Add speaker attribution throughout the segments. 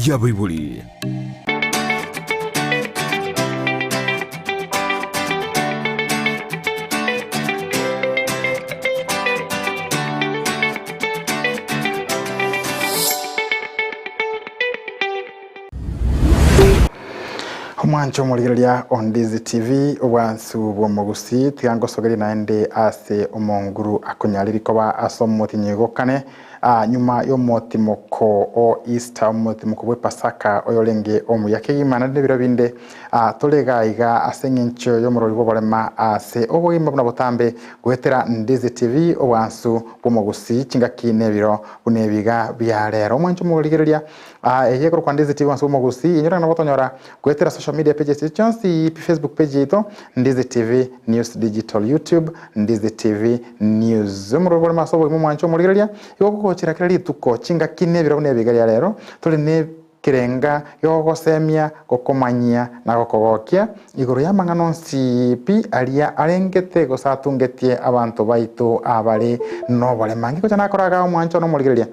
Speaker 1: y'abaibori.
Speaker 2: Omwancho omorigereria o Ndizi TV, obwansu bw'omogusii, tiga ngosogerie naende ase omonguru akonyariri koba ase omotinyi gokane Aa nyuma y'omotimoko o Easter, omotimoko bw'Epasaka oyorenge omuya kegima, naende nebiro binde aa tore iga iga ase eng'encho y'omorori bw'oborema ase obogima buna botambe goetera Ndizi TV, obwansu bw'omogusii, chingaki nebiro buna ebiga bia rero. Omwancho omorigereria aa eye ekorokwa Ndizi TV obwansu bw'omogusii, inyora ng'a nabo tonyora Goetera social media pages chiaito chionsi pi Facebook page yaito Ndizi TV News Digital YouTube Ndizi TV News. Omorweri bore ase obogima omwanche omorigereria igo ogogochera kera rituko chingaki na ebiro buna ebiga ria rero tore ne ekerenga giogogosemia gokomanyia na gokogokia igoro y'amang'ana onsi pi aria arengete gose atungetie abanto baito abare noborema. Ngegocha nakora igaa omwanche one omorigereria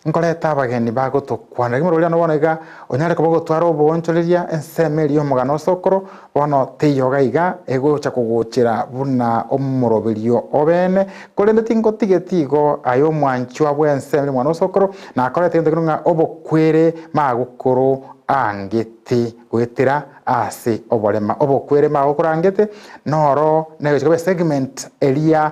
Speaker 2: Nkoreta abageni bagotokwanera. Rimoro riane bono iga onyare koba ogotwara oboonchoreria ensemo eria y'omogano osokoro, bono teiyo iga iga egocha kogochera buna omoroberio obeene, korende tingotigeti igo aye omwanchwa bw'ensemo y'omogano osokoro, nakorete egento kende ng'a obokwere magokoro angete goetera ase oborema. Obokwere magokoro angete noro negocha koba esegment eria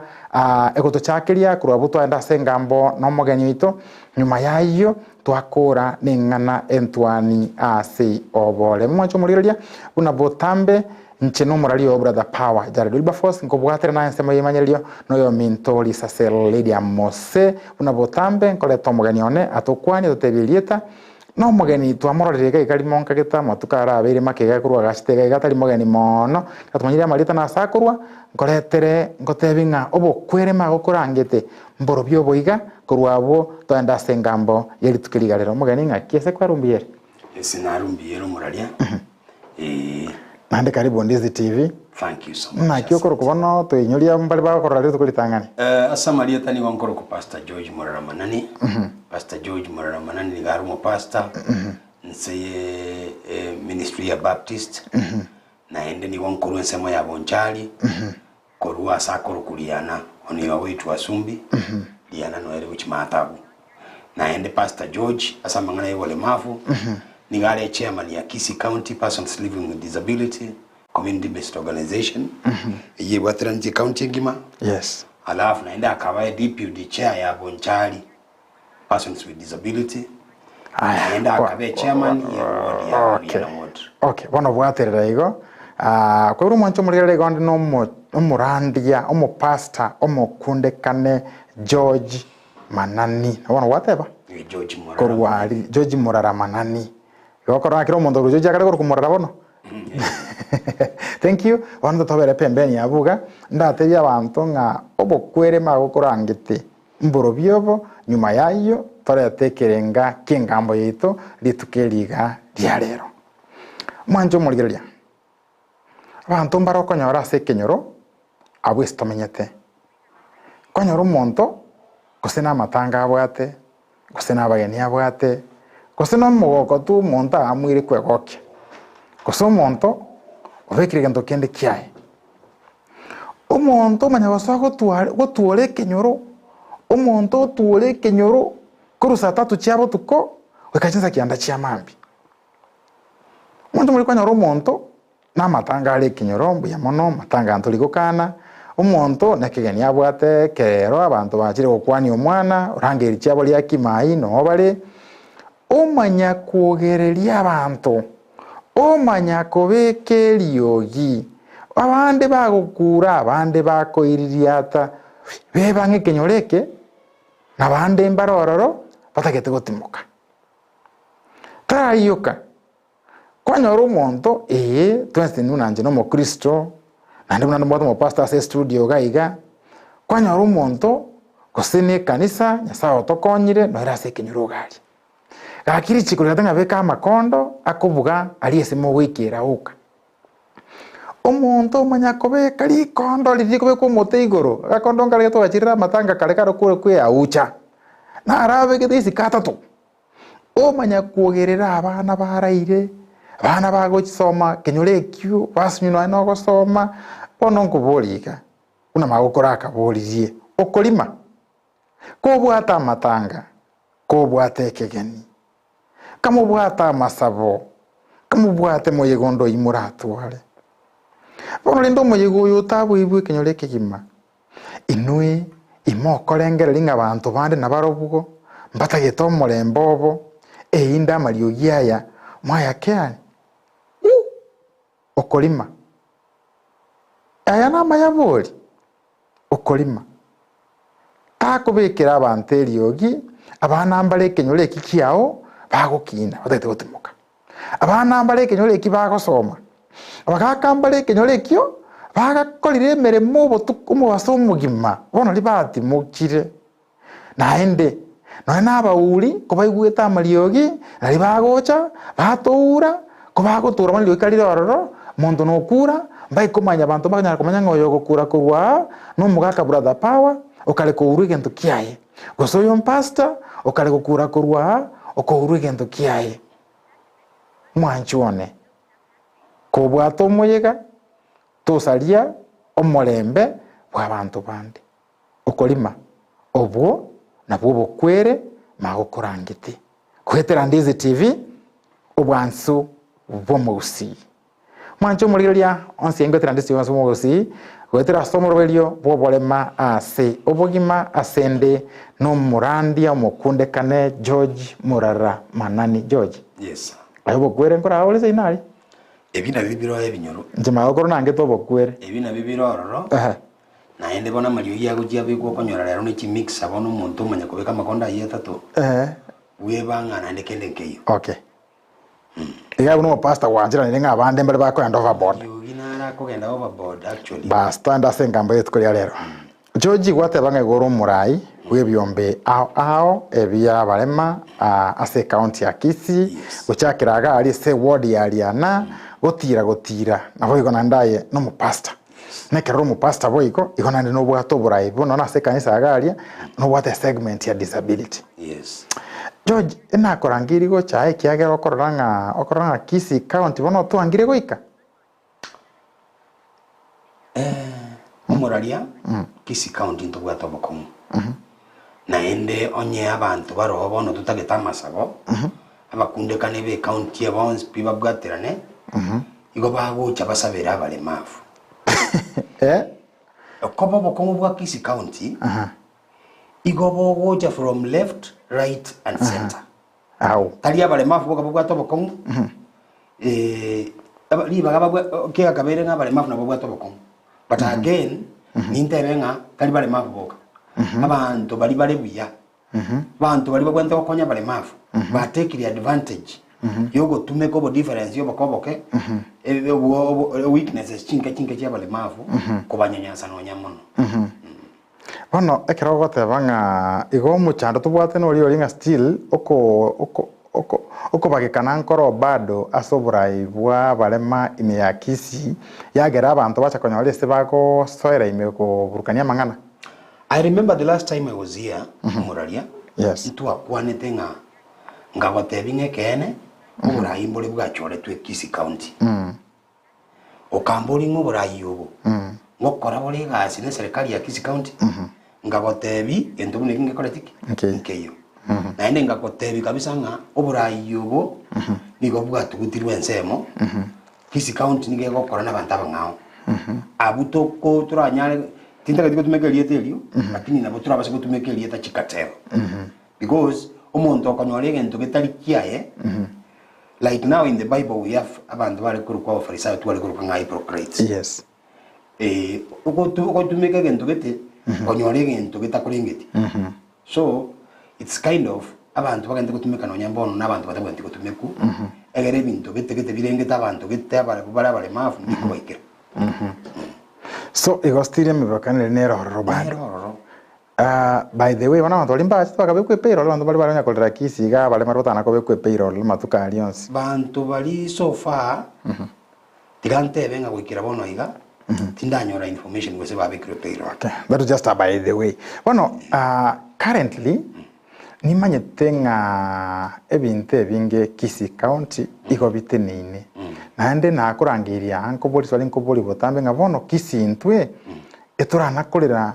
Speaker 2: Egotochakeria korwa abwo twaenda ase engambo nomogeni oito, nyuma y'ayio twakora neng'ana entwani ase oboremu. Mwanche omorigereria buna botambe, inche nomorari oo Brother Power Jared Wilberforce, nkobwatera naye ensemo y'emanyererio noyominto Risase Lydia Mose. Buna botambe nkoreta omogeni one atokwanie atotebie erieta, Nomogeni twamororire iga iga rimo nkagete amatuko arabeire make iga korwa agachete iga iga tari mogeni mono, gatomanyire amarieta na ase akorwa, nkoretere ngotebi ng'a obokwerema gokorangete mborobio obo iga, korwa abwo toende ase engambo ye rituko eri iga rero. Omogeni ng'aki ase kwarumbiere?
Speaker 3: Ase narumbiere omoraria eeh.
Speaker 2: Naende karibu Ndizi TV.
Speaker 3: Thank you so much.
Speaker 2: Naki okorokwa bono toinyoria mbare bagokorora rituko ritang'ani.
Speaker 3: Eh, ase amarieta nigo nkorokwa Pastor George Morara Manani. Pastor George Morara Manani nigo are omopastor nse ye eh, ministry ya Baptist. Naende nigo nkorwa ensemo ya Bonchari, korwa ase akorokwa Riana, on your way to Asumbi, Riana noere gochia Maatabu. Naende Pastor George ase amang'ana ya oboremavu, nigo are chairman ya Kisii County Persons Living with Disability Community Based Organization, eyio ebwateranetie ecounty engima,
Speaker 2: Yes.
Speaker 3: alafu naende akaba deputy chair ya Bonchari Persons with Disability,
Speaker 2: Aya,
Speaker 3: naende akaba echairman ye ward ya
Speaker 2: Okay.
Speaker 3: Riana Ward.
Speaker 2: Okay, bono bwaterera igo. Ah, koigwa omwancho omorigereri igo onde nomo omorandia, omopastor, omokundekane George Manani. Nabo bono gwateba?
Speaker 3: Eh, George Murara
Speaker 2: Korwa
Speaker 3: Manani.
Speaker 2: aria, George Murara Manani. Igo okora kera omonto korwa George akare korokwa Murara bono. Thank you. Bono totobere pembeni abwo iga, ndatebie abanto ng'a obokwere magokorangete mborobio obo, nyuma y'ayio torete ekerenga ki'engambo yaito rituko eri iga ria rero. Mwanche omorigereria, abanto mbare okonyora ase ekenyoro abwo ase tomenyete, konyora omonto gose namatanga abwate, gose nabageni abwate, gose nomogoko tu omonto aamuire kwegokia, gose omonto obekire egento kende kiaye. Omonto omanya gosoa gotware gotwora ekenyoro, omonto otwore ekenyoro korwa saa tatu chia botuko goika chinsa kianda chia mambia. Omonto omori konyora omonto na amatanga are ekenyoro mbuya mono, amatanga aya ntori gokana, omonto na ekegeni abwate ekerero abanto bachire gokwania omwana, orangeiri chiabo ria kimai noo bare, omanya kwogereria abanto, omanya kobeka eriogi, abande bagokura abande bakoiririata, beba ng'a ekenyoro eke, nabande mbare ororo batagete gotimoka. Taraioka, Kwanyora omonto, ee, twensi buna inche nomokristo, naende buna nobwate omopastor ase estudio iga iga, kwanyora omonto gose na ekanisa, Nyasaye otokonyire, noere ase ekenyoro iga aria. Gaki richiko riato ng'a beka amakondo akobuga aria ase mogoikera oka. Omonto omanya kobeka rikondo riria rikobekwa omote igoro, agakondo nkare getwagachirire amatanga kare kare kore kweaucha, naro abegete isiko atato. Omanya kwogerera abana baraire, abana bagochisoma kenyoro ekio, basinywa nonya na ogosoma, bono nkoboria iga, buna magokoro akaboririe, okorima? Kobwate amatanga, kobwate ekegeni, kamobwate amasabo, kamobwate moyega onde oyio moratware. Bono rende omoyega oyo otaboibwe ekenyoro ekegima, Inwe imokorengereria ng'a abanto bande nabarobwo mbatagete omorembe obo, erinde amariogi aya mwayakeane? U! Okorima! Aya namaya bori? Okorima! Takobekera abanto eriogi, abana mbare ekenyoro eki kiao bagokina batagete gotimoka. Abana mbare ekenyoro eki bagosoma, abagaka mbare ekenyoro ekio bagakorire emeremo obotuko omobaso omogima, bono ribatimokire. Naende, nonya na abauri kobaigwete amariogi, nario bagocha, batoura, kobagotoura bono riogi rire ororo, monto nokura, mbaikomanya abanto mbakonyara komanya ng'a oyo ogokura korwa aa, nomogaka brother power, okare kourwa egento kiaye. Gose oyo mpastor, okare gokura korwa aa, okourwa egento kiaye. Mwanchi one, kobwate omoyega, tosaria omorembe bw'abanto bande. Okorima, obwo nabwo obokwere magokorangete. Goetera Ndizi TV, obwansu bw'omogusii. Mwanche omorigereria onsi engoetera Ndizi TV obwansu bw'omogusii, goetera ase omoroberio bw'oborema ase obogima ase nde nomorandia omokundekane George Murara Manani. George,
Speaker 3: Yes sir.
Speaker 2: aye obokwere nkoraore ore seino aria?
Speaker 3: Ebi nabio bire ebinyoro.
Speaker 2: Inche magokoro nangete obokwere.
Speaker 3: Ebi nabio bire ororo.
Speaker 2: Ehe.
Speaker 3: Naende bono amariogi agochia abekwa okonyora rero ne chimixer bono omonto omanya kobeka amakondo ayio atato,
Speaker 2: Ehe.
Speaker 3: bweba ng'a naende kende nkeiyo.
Speaker 2: Okay. Iga abwo nomopastor gwancheranire ng'a abande mbare bakoenda overboard.
Speaker 3: Amariogi naro akogenda overboard actually.
Speaker 2: Bas, twaende ase engambo y'rituko ria rero. George gwateba ng'a igo ore omorai bw'ebiombe ao ao ebia abarema ase ecounty ya Kisii,
Speaker 3: Yes.
Speaker 2: gochakera iga aria ase eward ya Riana, gotira gotira, naboigo naende aye nomopastor. Nekero ore omopastor boigo, igo naende nobwate oborai bono nase ekanisa iga aria, nobwate esegment ya disability.
Speaker 3: Yes.
Speaker 2: George, enakorangeiri gocha aa ekiagera okorora ng'a okorora ng'a Kisii county bono otwangire goika?
Speaker 3: Omoraria, Kisii county ntobwate obokong'u. Naende onye abanto baroo bono totagete amasabo, abakundekane be ecounty eye bonsi pi babwaterane, igo bagocha basabere abaremavu. Okoba obokong'u bwa Kisii county, igo bogocha from left, right and centre.
Speaker 2: Ao.
Speaker 3: Tari abaremavu boka babwate obokong'u, eh, aba- ribaga babwa kiagakabeire ng'a abaremavu nabo babwate obokong'u. But again, nintebe ng'a tari baremavu boka. Abanto baria bare buya, abanto baria babwenerete gokonya abaremavu, batekire advantage yogotumeka obodifference oboke oboke, eh, obwo obo weaknesses chinke chinke chia abaremavu, kobanyanyasa nonya mono.
Speaker 2: Bono ekero ogoteba ng'a igo omochando tobwate noria oria ng'a still oko oko oko okobagekana nkoro bado ase oborai bwa abarema ime ya Kisii, yagera abanto bacha konyora ase bagosoera ime koburukania amang'ana.
Speaker 3: I remember the last time I was here, omoraria,
Speaker 2: Yes.
Speaker 3: ntwakwanete ng'a ngagotebi ng'a ekeene, oborai mbore bwachoretwe Kisii County. Okamboria ng'a oborai obo ngokora bore egasi ne serikali ya Kisii County, ngagotebi gento buna eki ngekoreti ki?
Speaker 2: Nkeiyo.
Speaker 3: Nkeiyo. Naende ngagotebi kabisa ng'a oborai obo nigo bwatugutirwe ensemo, Kisii County nigo egokora na abanto abang'ao. Abwo toko toranyare tintageti gotumeka erieta erio, lakini nabo torabase gotumeka erieta chikatero. Because omonto okonyora egento getari kiaye, Like now in the bible we have abanto bare korokwa abafarisayo tware korokwa ng'a hypocrites.
Speaker 2: Yes.
Speaker 3: Eh, ogotu- ogotumeka egento gete konyora egento getakorengeti. So it's kind of abanto bagente gotumeka nonya mbono na abanto batabwenereti gotumekwa egere ebinto gete gete birengete abanto gete abare bare abaremafu mbikobaikera.
Speaker 2: So igo still emebakano ere nere ororo bado.
Speaker 3: Nere ororo.
Speaker 2: Ah, by the way, bono abanto baria mbachete bakabekwa epayroll, abanto baria bare onye korera Kisii iga abaremari batana kobekwa epayroll amatuko aria onsi.
Speaker 3: Banto baria so far, tiga ntebe ng'a goikera bono iga, tindanyora information gose babekirwe payroll.
Speaker 2: Okay, that was just a by the way. Bono, ah, currently, Nimanyete ng'a ebinto ebinge Kisii County igo biteneine. Naende nakorangeiria aa nkoborie swali nkoborie botambe ng'a bono Kisii intwe etoranakorera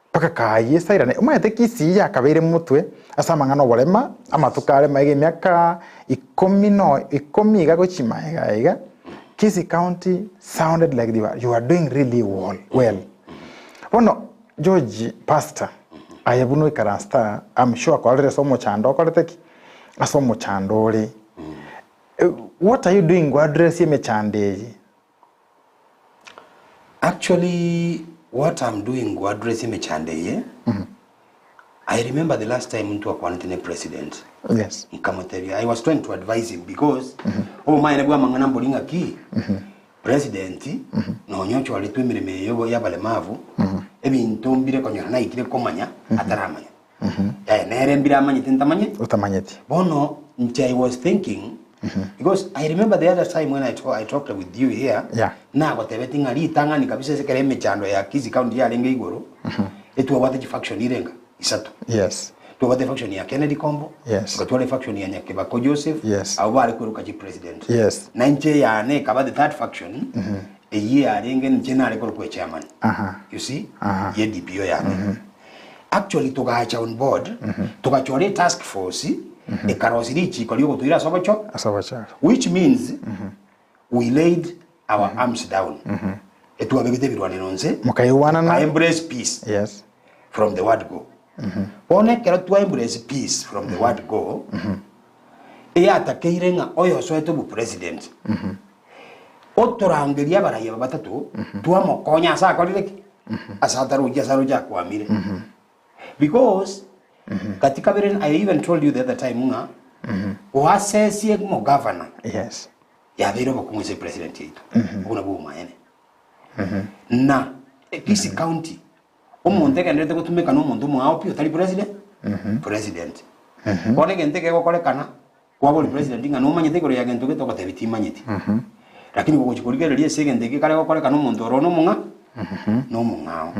Speaker 2: mpaka kaayie esairane. Omanyete Kisii yakabeire motwe ase amang'ana oborema, amatuko are magega emiaka ikomi no ikomi iga gochia magega iga, Kisii County sounded like they were, you are doing really well. Bono George pastor aye buna oikaranste aa am sure kwarorire ase omochando okorete ki? Ase omochando ore. What are you doing go address emechando eye?
Speaker 3: Actually what am doing go address emechando eye, I remember the last time ntwakwanete ne president,
Speaker 2: Yes.
Speaker 3: nkamotebia I was trying to advise him because obomaene bwa amang'ana mbori ng'aki, President nonya ochoretwe emeremo eye yobo y'abaremavu, ebinto mbire konyora naikire komanya ataramanya. Yaya nere mbire amanyete ntamanye.
Speaker 2: Otamanyeti.
Speaker 3: Bono inche I was thinking because I remember the other time when I, talk, I talked with you here
Speaker 2: Yeah.
Speaker 3: nagotebeti ng'a ritang'ani kabisa ase ekero emechando ya Kisii County yarenge igoro etwabwate chifaction irenga isato.
Speaker 2: Yes.
Speaker 3: Twabwate faction ya Kennedy Kombo,
Speaker 2: Yes.
Speaker 3: tugatwara efaction ya Nyakebako Joseph,
Speaker 2: Yes.
Speaker 3: abwo bare kweruka chipresident.
Speaker 2: Yes.
Speaker 3: Na inche eyane ekaba the third faction, eyio yarenge inche nare korokwa echairman.
Speaker 2: Aha.
Speaker 3: You see?
Speaker 2: Aha.
Speaker 3: Ye DPO yane. Actually togacha on board, togachora etask force, ekarosia richiko riogotoira ase obocho,
Speaker 2: Ase obochoro.
Speaker 3: which means we laid our arms down. Etwabegete ebirwanero nse,
Speaker 2: Mokaigwanana.
Speaker 3: tuka embrace peace.
Speaker 2: Yes.
Speaker 3: from the word go. Bono ekero twa embrace peace from the word go, eyatakeire ng'a oyosoete obopresident, otorangerie abarai aba batato, twamokonya ase akorire ki? Ase atarochi ase aroche akwamire. Because, katika bere, I even told you the other time ng'a, oasesie omogavana,
Speaker 2: Yes.
Speaker 3: yabeire obokong'u ase epresident yaito. Obwo nabwo obomaene. Na Kisii County, Omonto egendererete gotumeka nomonto omwao pi otari president? President. Bono egento ekegokorekana, kwabori president ng'a nomanyete igoro ya gento gete ogotebi timanyeti. Lakini gogochi korigereria ase egento eke kare gokorekana omonto oro nomong'a nomong'ao.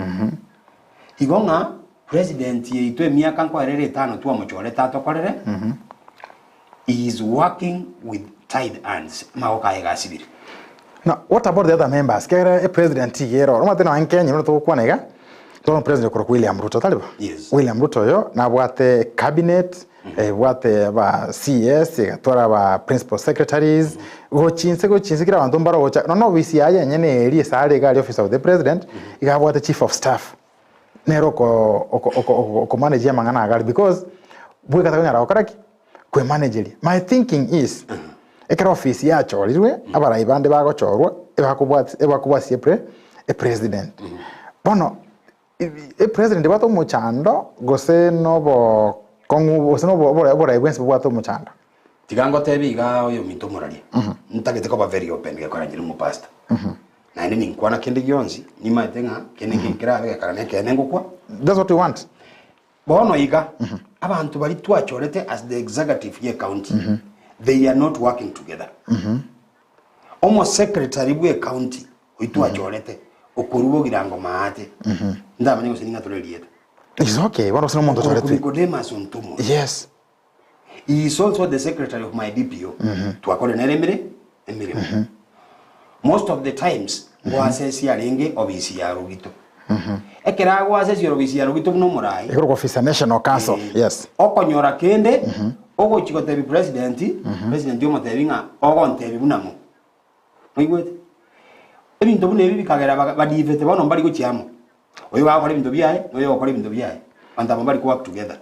Speaker 3: Igo ng'a president yaito emiaka nkoerere etano twamochorete atokorere, he is working with tied hands, amagoko aye iga asibire.
Speaker 2: Now, what about the other members? Kegera e president iga ere oro. Omanyete nonya Kenya buna togokwana iga, tore president okorokwa William Ruto, tari bo?
Speaker 3: Yes.
Speaker 2: William Ruto oyo nabwate cabinet, ebwate aba CS, egatwara aba principal secretaries, gochi inse gochi inse kera abanto mbaro gocha, nonya ofisi yaye enyene eria ase are iga aria office of the president, iga abwate chief of staff. Nere oko oko oko okomanage amang'ana iga aria because bweka takonyara gokora ki? Kwemanageria. My thinking is, ekero ofisi yachorirwe, abarai bande bagochorwa, ebakobwati ebakobwatia epre epresident. Bono epresident ebwate omochando gose nobokong'u gose nobo oborai oborai bwensi bobwate omochando.
Speaker 3: Tiga ngotebie igaa oyominto omoraria, ntagete koba very open gekora inche nomopastor. Naende ninkwana kende gionsi, nimanyete ng'a kende nki nkerabe gekara nekeene ngokwa.
Speaker 2: That's what we want.
Speaker 3: Bono iga, abanto baria twachorete as the executive ye county, they are not working together. Omosecretary bwe county oyio twachorete, okorwa Bogirango Maate, ndamanye gose ning'atore erieta.
Speaker 2: It's okay, bono gose nomonto
Speaker 3: Okorokwa
Speaker 2: ochoretwe.
Speaker 3: Nicodemus Ontomwa.
Speaker 2: Yes.
Speaker 3: He is also the secretary of my DPO. Twakorire nere emere emeremo. Most of the times ngoasesia arenge obisi ya Rogito. Ekero agoasesia obisi ya Rogito buna omorai,
Speaker 2: Igoro office ya National Council.
Speaker 3: eh,
Speaker 2: Yes.
Speaker 3: okonyora kende ogochi gotebi president, president omotebi ng'a ogontebi buna ng'o. Moigwete? Ebinto buna ebi bikagera baga badivete bono mbari gochia amo. Oyo gagokora ebinto biaye, na oyo ogokora ebinto biaye. Abanto aba mbari ko work together.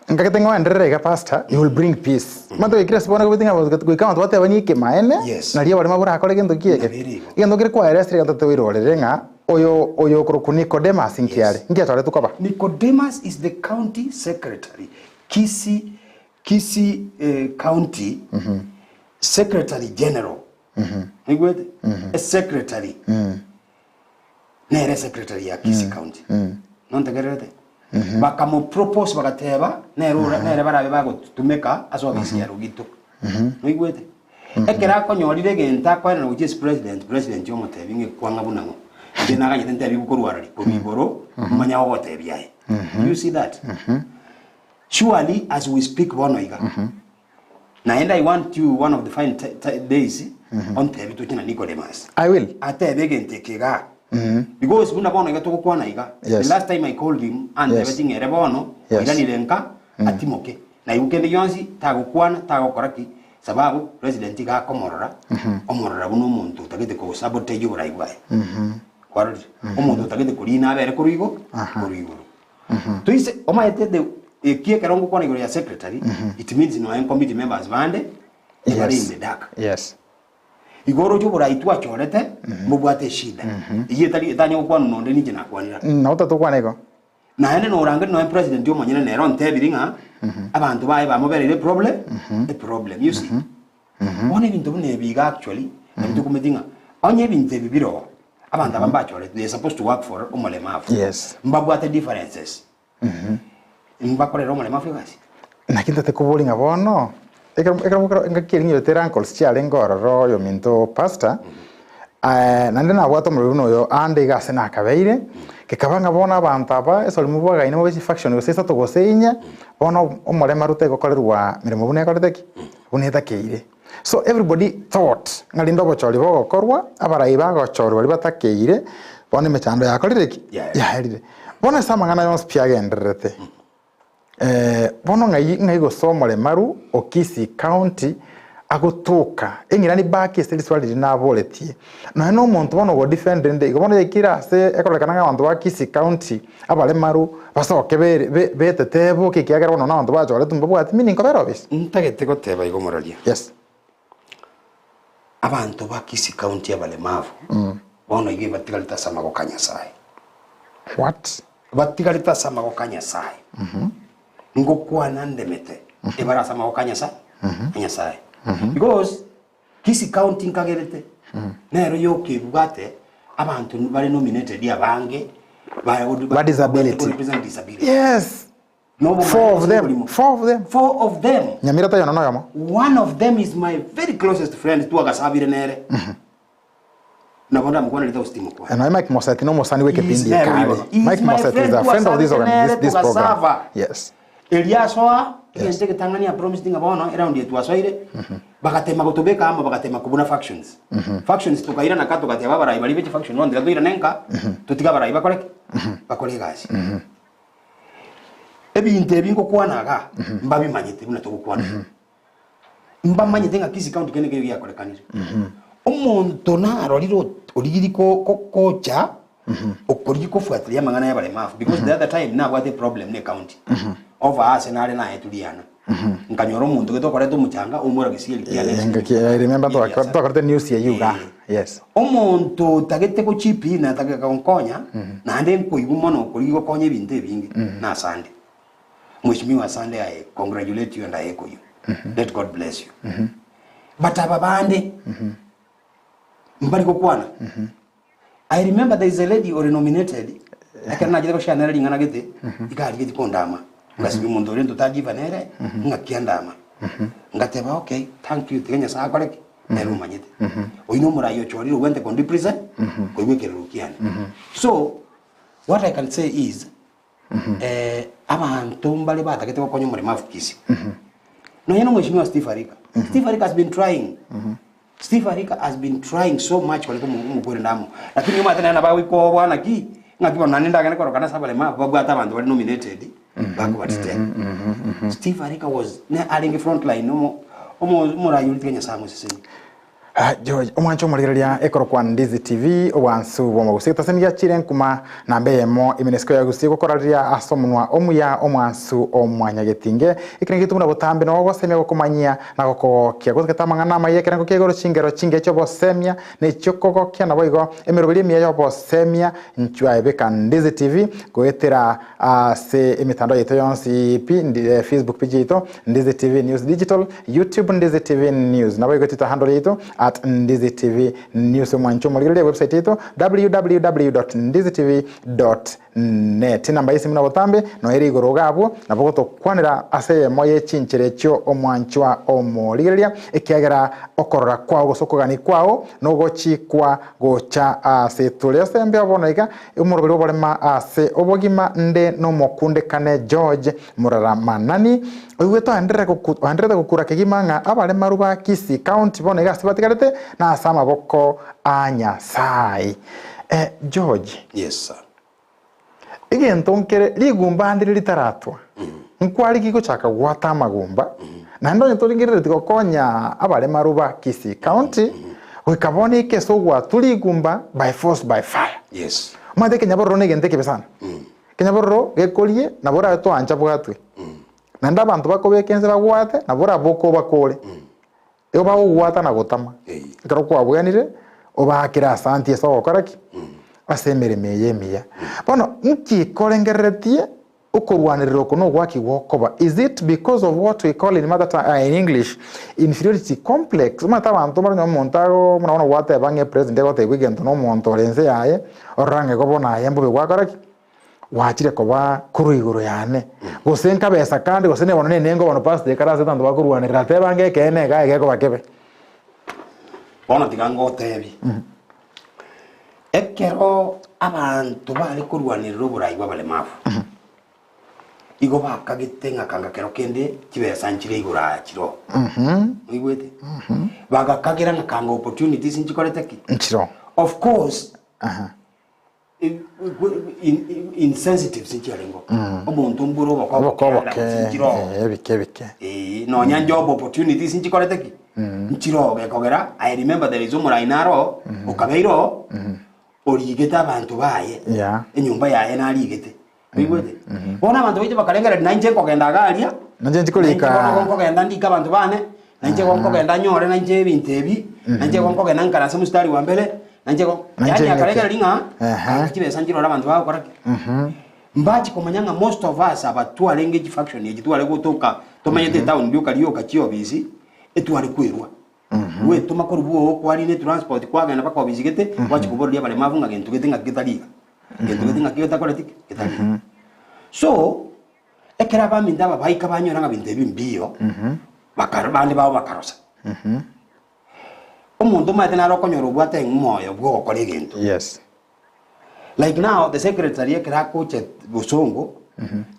Speaker 2: Nkagete ng'a oenderere iga pastor, you will bring peace. Omanyete goikera ase bono kobete ng'a goika abanto batebanie ekemaene,
Speaker 3: Yes.
Speaker 2: nario abarimo borakore gento ki eke.
Speaker 3: Nabo ere igo.
Speaker 2: Egento kere kwaeresire egento toirorere ng'a oyo oyo okorokwa Nicodemus nki
Speaker 3: Yes.
Speaker 2: are? Nki achoretwe koba?
Speaker 3: Nicodemus is the county secretary, Kisii, Kisii eh, county secretary general. Oigwete? Esecretary. Nere secretary ya Kisii County. Nontegererete? Bakamopropose bagateba nere ora nere barabe bagotumeka ase ofisi ya Rogito. Oigwete? Ekero akonyorire egento akoenana gochia ase president, president omotebia ng'a ekwang'a buna ng'o. Inche naganyete ntebi korwa arari korwa igoro manya gogotebia aye. Do you see that? Surely as we speak bono iga, naende I want you one of the fine days ontebie toche na Nicodemus.
Speaker 2: I will.
Speaker 3: Atebe egento eke igaa. Because buna bono iga togokwana iga,
Speaker 2: Yes.
Speaker 3: the last time I called him antebetie ng'a ere bono
Speaker 2: Yes.
Speaker 3: oiranire nka atimoke. Naigwe kende gionsi tagokwana tagokora ki sababu president iga akomorora omorora buna omonto otagete ko sabotage oborai bwaye. Kwarorire? Omonto otagete korina abere korwa igo korwa igoro. Toise omanyete the eki ekero ngokwana igoro ya secretary it means nonya committee members bande ebare in the dark.
Speaker 2: Yes.
Speaker 3: Igo oroche oborai twachorete mbobwate eshida. Eyio etari etanya gokwanwa nonde ninche nakwanera.
Speaker 2: Nabo tatokwana igo.
Speaker 3: Naende norangeri nonya president omonyene nere ontebiri ng'a abanto baye bamobereire eproble eproblem you see. Bono ebinto buna ebi iga actually nabio tokometi ng'a onye ebinto ebi bire oo abanto aba mbachoretwe they are supposed to work for omolemavu.
Speaker 2: Yes.
Speaker 3: Mbabwate differences. Mbakorere omolemavu egasi.
Speaker 2: Naki ntate koboria ng'a bono, ekero ekero ekero engaki eria ng'irete rankles chiarenge ororo oyominto pastor, naende nabwate omorero buna oyo ande iga ase nakabeire, gekaba ng'a bono abanto aba esori mobwagaine mobe chifaction gose isato gose inye, bono omoremaru tegokorerwa meremo buna ekorete ki? Buna etakeire. So everybody thought ng'a rende obochori bogokorwa, abarai bagochorwa baria batakeire, bono emechando yakorire ki?
Speaker 3: Yaerire.
Speaker 2: Yaerire. Bono ase amang'ana yonsi pi agendererete, bono ng'ai ng'ai gose omoremaru o Kisii County agotoka, eng'irani back ase riswali riria naboretie, nonya na omonto bono ogo defend rende igo bono yaikire ase ekororekana ng'a abanto ba Kisii County abaremaru basoke bere be betete boka ekiagera bono na abanto bachoretwe mbabwati meaning kobera obisi.
Speaker 3: Ntagete goteba igo moraria.
Speaker 2: Yes.
Speaker 3: Abanto ba Kisii County abaremavu bono iga ebatigarete ase amaboko a Nyasaye.
Speaker 2: What?
Speaker 3: Batigarete ase amaboko a Nyasaye. Ngokwana ndemete ebare ase amaboko a Nyasaye a Nyasaye. Because Kisii County nkagerete nero yoka ebwate abanto bare nominated abange
Speaker 2: Ba disability.
Speaker 3: represent disability.
Speaker 2: Yes.
Speaker 3: Nobomaene
Speaker 2: Four of
Speaker 3: ase
Speaker 2: them.
Speaker 3: oborimo.
Speaker 2: Four of them.
Speaker 3: Four of them.
Speaker 2: Nyamira taiyo nonya noyomo.
Speaker 3: One of them is my very closest friend twagasabire nere. Nabo ndamokwanere tausi timokwana.
Speaker 2: And Mike Moseti no mosani
Speaker 3: He is
Speaker 2: w'ekepindi
Speaker 3: nere
Speaker 2: ekare.
Speaker 3: oibono. He is
Speaker 2: Mike
Speaker 3: my
Speaker 2: Moseti is
Speaker 3: friend
Speaker 2: a friend of this,
Speaker 3: twasabete
Speaker 2: organ,
Speaker 3: nere
Speaker 2: this, this program.
Speaker 3: tugasaba.
Speaker 2: Yes.
Speaker 3: Erio asoa egento egetang'ani a promised ng'a bono eround eye twasoire bagatema gotobeka amo bagatema kobuna factions. Factions tokairana ka togateba abarai baria be chifaction bono tiga toirane nka totige abarai bakore ki? Bakore egasi. Ebinto ebi ngokwana igaa mbabimanyete buna togokwana iga. Mbamanyete ng'a Kisii County kende nkeiyo giakorekanire. Omonto narorire ot- origirie ko- ko- kocha okorigia kofuatilia amang'ana ya abaremavu because the other time nabwate eproblem na ecounty over ase nare naetwe riana nkanyora omonto gete okoreta omochanga oumora gesieri kiane
Speaker 2: Eh, ngaki- I remember twakorete news ya Yuga. Yes.
Speaker 3: Omonto otagete gochipina atagete gonkonya, naende nkoigwa mono okorigia gokonya ebinto ebinge, nasande. Mheshimiwa asande I congratulate you and I echo you. Let God bless you. But aba bande, mbari gokwana. I remember there is a lady ore nominated, ekero nachete goshanera ring'ana gete, iga arigetie kondama. Ngasibia omonto oria ntotajiba nere, ng'aki andama. Ngateba okay, thank you, tiga Nyasaye akore ki? Nere omanyete. Oyio nomorai ochorire ogwente kondiprisen, koigwa ekerero kiane. So, what I can say is, eh, abanto mbare batagete gokonya omoremavu Kisii. Nonya na omweshimiwa Steve Arika. Steve Arika has been trying. Steve Arika has been trying so much koreta omokweri amo. Lakini omanyete nere nabo agoika obwa naki, ng'aki bono naende ndagende korokana ase abaremavu babwate abanto bare nominated, bakobatitera. Steve Arika was ne arenge front line omo omo omorai oria tiga Nyasaye amosesenie.
Speaker 2: Ah, George, omwancho omorigereria ekorokwa Ndizi TV obwansu bw'omogusii getasemi giachire nkuma namba eyemo eminesiko ya gusii gokora riria ase omonwa omuya omwansu omwanyagetinge ekerengo gietu buna botambe nogo gosemia gokomanyia na gokogokia gotagete amang'ana amaya ekerengo kia igoro chingero chingiya chi'obosemia na echiokogokia naboigo emeroberi emiya y'obosemia nchwa beka Ndizi TV goetera Ase emetandao yaito yonsi pi, Facebook page yaito Ndizi TV News Digital, YouTube Ndizi TV News, naboigo Twitter handle yaito at Ndizi TV News. Omwancho omorigereria website yaito www.ndizitv. Net. Enamba y'esimi na botambe noyo ere igoro iga abwo, nabo gotokwanera ase eyemo ye chinchera echio omwanchwa omorigereria, ekiagera okorora kwao gose okogania kwao nogochikwa gocha ase tore. Ase embeo bono iga, omoroberi bw'oborema ase obogima nde nomokundekane George Muraramanani, oigwete oendererete gokura kegima ng'a abaremaru ba Kisii County bono iga ase batigarete nase amaboko a Nyasae. George.
Speaker 3: Yes sir.
Speaker 2: Egento nkere rigumba ndire ritaratwa, nkwarigia gochaka gwata amagumba, naende onye torengerereti gokonya abaremaru ba Kisii County, goika bono eke ase ogwatwa rigumba by force by fire.
Speaker 3: Yes.
Speaker 2: Omanyete ekenyabororo na egento ekebe sana. Ekenyabororo gekorie nabo orabe toancha bwatwe. Naende abanto bakobeka ense bagwate nabo oraboke obakore. Igo bagogwata na gotama. Ekero kwabwenire, obaakere asanti ase ogokora ki? Ase emeremo eye emiya. Bono, nki korengereretie okorwanerera oko nogwaki gokoba? Is it because of what we call in mother tongue, ah, in English, inferiority complex? Omanyete abanto mbare onye omonto ago buna bono gwateba ng'a epresident egotebwa egento na omonto ore ense yaye, orora ng'a igo bono aye mbobe gwakora ki? Gwachire koba korwa igoro yane, gose nkabesa kande, gose nebono nenengo bono pastor ekare ase abanto bakorwanerera, teba ng'a ekeene iga egekoba kebe.
Speaker 3: Bono tiga ngotebie, ekero abanto bare korwanerera oborai bw'abaremavu, igo bakagete ng'a kanga kero kende chibesa nchire igoro aa chiroo. Oigwete? Bagakagera ng'a kanga opportunities nchikorete ki?
Speaker 2: Nchiroo.
Speaker 3: Of course, Insensitive nchiarengeo omonto mbore oboke
Speaker 2: Oboke
Speaker 3: oboke
Speaker 2: oboke,
Speaker 3: nchiroo
Speaker 2: eh, ebike ebike.
Speaker 3: Eh, nonya job opportunities nchikorete ki nchiroo gekogera I remember there is omorai naro okabeire oo origete abanto baye
Speaker 2: Yeah.
Speaker 3: enyomba yaye narigete oigwete bono abanto baito bakarengereria nainche nkogenda iga aria
Speaker 2: Nainche nchikorika.
Speaker 3: nainche bono nkogenda ndike abanto bane nainche igo nkogenda nyore nainche ebinto ebi nainche igo nkogenda nkare ase omostari wa mbere nainche igo
Speaker 2: Nainche
Speaker 3: yaani
Speaker 2: ng'ete.
Speaker 3: akarengereria ng'a
Speaker 2: Ehe.
Speaker 3: anga chibesa nchirore abanto bagokora ki mbachi komanya ng'a most of us aba twarenge chifaction echi tware gotoka tomenyete etown rioka rioka chiofisi etware kwerwa Gwetoma korwa bwoo kwarina etransport kwagenda mpaka obisi gete gwachia koboreria abaremavu ng'a gento gete ng'aki getari iga gento gete ng'aki getakoreti ki getari iga. So ekero abaminto aba baika banyora ng'a binto ebi mbiyo bakaro bande babo bakarosa. Omonto omanyete nare okonyora obwate omoyo bwa ogokora egento.
Speaker 2: Yes.
Speaker 3: Like now the secretary ekero agocha bosongo,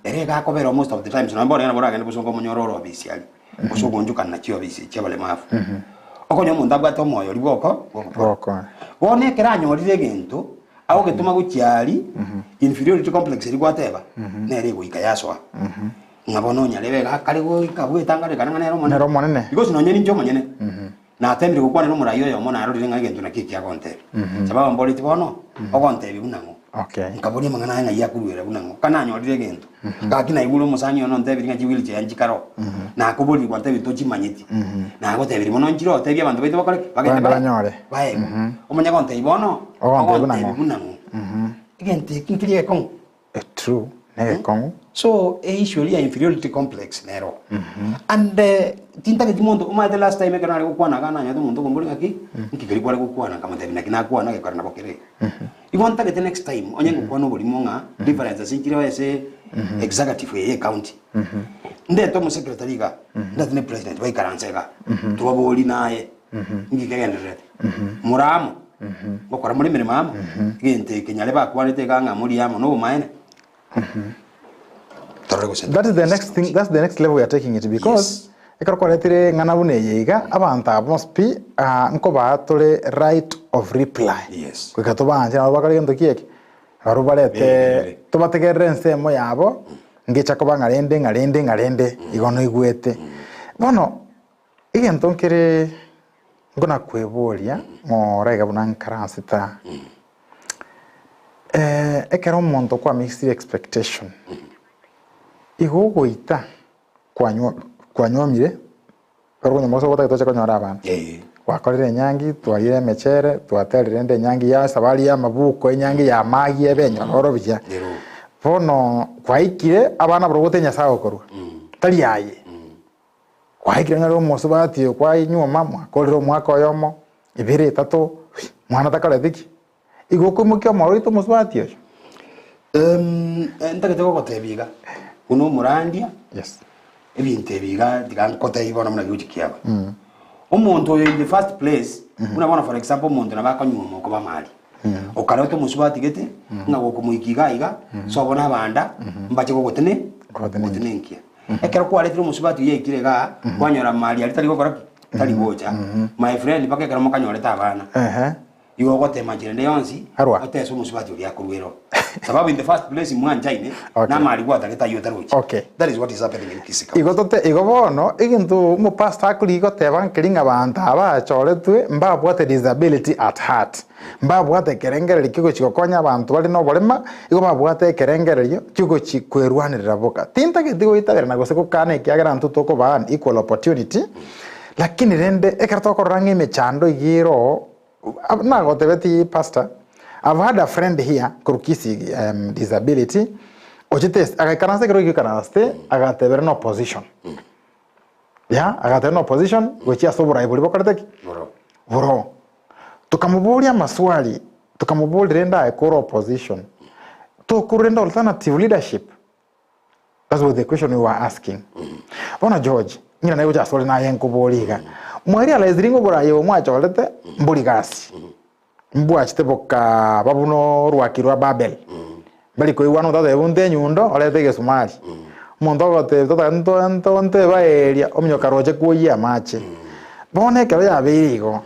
Speaker 3: ere iga akobera most of the times nonye bono nabo oragende bosongo omonyore ore ofisi aria, gose ogoonchokana na chiofisi chia abaremafu. Okonyora omonto abwate omoyo oria bwoko bwogokora.
Speaker 2: Bwogokora.
Speaker 3: Bono ekero anyorire egento, agogetoma gochia aria, inferiority complex eria gwateba, nere egoika yasoa. Ng'a bono onyarebe iga akare goika bwetang'ana ng'a nere omonene.
Speaker 2: Nere omonene.
Speaker 3: Because nonye ninche omonyene. Nateemire gokwana nomorai oyomo, narorire ng'a egento nakio ekiya agontebia. Sababu amboretie bono, ogontebia buna ng'o?
Speaker 2: Okay.
Speaker 3: Nkaboria amang'ana aye ng'ai akoruera buna ng'o? Ka nanyorire egento, gaki naigure omosani one ontebirie ng'a chiwheelchair nchikare oo. Nakoboria gwantebirie tochimanyeti. Nagotebirie bono nchire otebie abanto baito bakore ki? Bagende
Speaker 2: Bagende
Speaker 3: bae-
Speaker 2: banyore.
Speaker 3: baegwe. Omanye gontebia bono,
Speaker 2: Ogontebia buna
Speaker 3: ogontebia
Speaker 2: ng'o?
Speaker 3: buna ng'o? Egento eki nkeri egekong'u.
Speaker 2: True, negekong'u.
Speaker 3: So e issue eria ya inferiority complex nero. And tintageti monto omanyete last time ekero nare gokwana iga nanyete omonto okombori ng'aki, nki keria kware gokwana nkamotebia naki nakwana gekora nabo kere iga. Igo ntagete next time onye ngokwana oborimo ng'a differences nchire ase executive eye ye ecounty, ndete omosecretary iga, ndete ne president baikaranse iga, tobaborie naye nki kegendererete, more amo, ngokora more emeremo amo, egento eke nyare bakwanete iga ng'a morie amo nobomaene. Torore gose
Speaker 2: That is the next thing, that's the next level we are taking it because
Speaker 3: Yes.
Speaker 2: ekero kwaretire eng'ana buna eye iga abanto aba bonsi pi ah, nkobaa tore right of reply
Speaker 3: Yes.
Speaker 2: goika tobaanche nabo bakore gento ki eke barobwo barete
Speaker 3: Begerere.
Speaker 2: tobategerere ensemo yabo ngecha koba ng'a rende ng'a rende ng'a rende igo noigwete bono egento nkere nkona kweboria ng'ora iga buna nkaransete aa Ekero omonto kwa mixire expectation, igo ogoita kwanywa kwanywomire, ekero okonywa gose otagete oche konyora abana, gwakorire enyangi, twarire emechere, twaterire rende enyangi ya esabari ya amabuko, enyangi ya amagi ebe enyororo buya. Bono kwaikire abana barobwo gose Nyasaye okorwa, tari aye. Kwaikire ng'a omosubati oyo kwainyuoma, mwakorire omwaka oyomo, ebere, etato, mwana takoreti ki? Igo okoimokia omoro oite omosubati oyo.
Speaker 3: Ntagete gogotebia iga, buna omorandia,
Speaker 2: Yes.
Speaker 3: ebinto ebi iga tiga nkotebie bono buna gigochi kiaba. Omonto oyo in the first place, buna bono for example omonto nabo akonyuoma okoba amari, okareta omosubati gete, ng'a gokomoikia iga iga, sobo na abanda, mbache gogotene gogotenenkia. Ekero kwaretire omosubati oyio aikire igaa, kwanyora amari aria tari gokora ki? Tari gocha. My friend mpaka ekero mokanyorete abana.
Speaker 2: Ehe.
Speaker 3: Igo ogotema nchera ende yonsi,
Speaker 2: Arwa.
Speaker 3: otese omosubati oria akorwa ero. Sababu in the first place mwanchaine,
Speaker 2: Okay.
Speaker 3: namari gwatagete ayio otarochi.
Speaker 2: Okay.
Speaker 3: That is what is happening in Kisii County.
Speaker 2: Igo tote igo bono egento omopastor akorigia goteba nkeri ng'a abanto aba bachoretwe mbabwate disability at heart, mbabwate ekerengererio kiogochia gokonya abanto bare na oborema, igo babwate ekerengererio kiogochi kwerwanerera boka. Tintageti goitaberana gose gokana ekiagera intwe tokobaa an equal opportunity, lakini rende ekero tokorora ng'a emechando iga ere oo, Nagotebeti pastor, I've had a friend here korwa Kisii um, disability ochete ase agaikaransa ekero goikaranste agatebera na opposition ya agatebera na opposition gochia ase oborai boria bokorete ki
Speaker 3: Boro.
Speaker 2: boro tokamoboria amaswali tokamoboria rende aye kore opposition tokorwa rende alternative leadership That's what the question we were asking. Bono George, ng'ina naye gocha asore naye nkoboria iga. Mwarealize ng'a oborayi obo mwachorete mbori gasi. Mbwachete bokaba buna orwaki rwa Babel. Mbari koigwana omonto agoteba bunte enyundo orete egesumari. Omonto ogoteba tata nto nto nteba eria ominyoka roche kwoyia amache. Bono ekero yabeire igo,